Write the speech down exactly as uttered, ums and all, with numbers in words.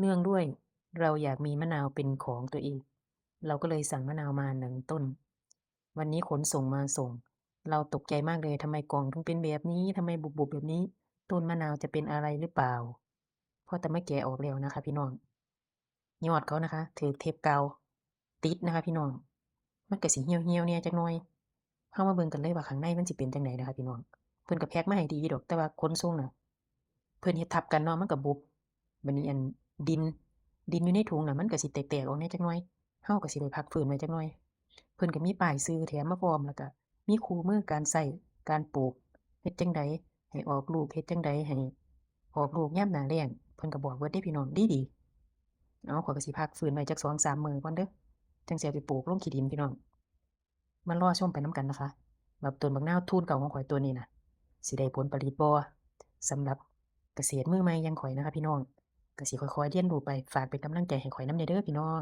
เนื่องด้วยเราอยากมีมะนาวเป็นของตัวเอง เราก็เลยสั่งมะนาวมาหนึ่งต้น วันนี้ขนส่งมาส่ง เราตกใจมากเลย ทำไมกล่องถึงเป็นแบบนี้ ทำไมบุบๆแบบนี้ ต้นมะนาวจะเป็นอะไรหรือเปล่า พอแต่มาแกะออกแล้วนะคะพี่น้อง ยอดเขานะคะ ถืกเทปกาวติดนะคะพี่น้อง มันก็สิเหี่ยวๆแหน่จักหน่อย เฮามาเบิ่งกันเลยว่าข้างในมันสิเป็นจั่งใดนะคะพี่น้อง เพิ่นก็แพ็กมาให้ดีอยู่ดอก แต่ว่าขนส่งน่ะ เพิ่นเฮ็ดทับกันเนาะ มันก็บุบ บัดนี้อันดิน ดินอยู่ในถุงน่ะ มันก็สิแตกๆออกแหน่จักหน่อย เฮาก็สิได้พักฟื้นไว้จักหน่อย เพิ่นก็มีป้ายชื่อแถมมาพร้อม แล้วก็มีคู่มือการใช้ การปลูก เฮ็ดจั่งใดให้ออกลูก เฮ็ดจั่งใดให้ออกลูกยามหน้าแล้ง เพิ่นก็บอกเบิดเด้พี่น้อง ดีๆ เอา ข้อยก็สิพักฟื้นไว้จักสองสามมื้อก่อนเด้อ จั่งสิเอาไปปลูกลงขี้ดินพี่น้อง มารอชมไปนำกันนะคะ ว่าต้นบักนาวทูนเก้าของข้อยต้นนี้น่ะ สิได้ผลผลิตบ่ สำหรับเกษตรมือใหม่อย่างข้อยนะคะพี่น้อง ก็สิค่อยๆเรียนรู้ไป ฝากเป็นกำลังใจให้ข้อยนำแหน่เด้อพี่น้อง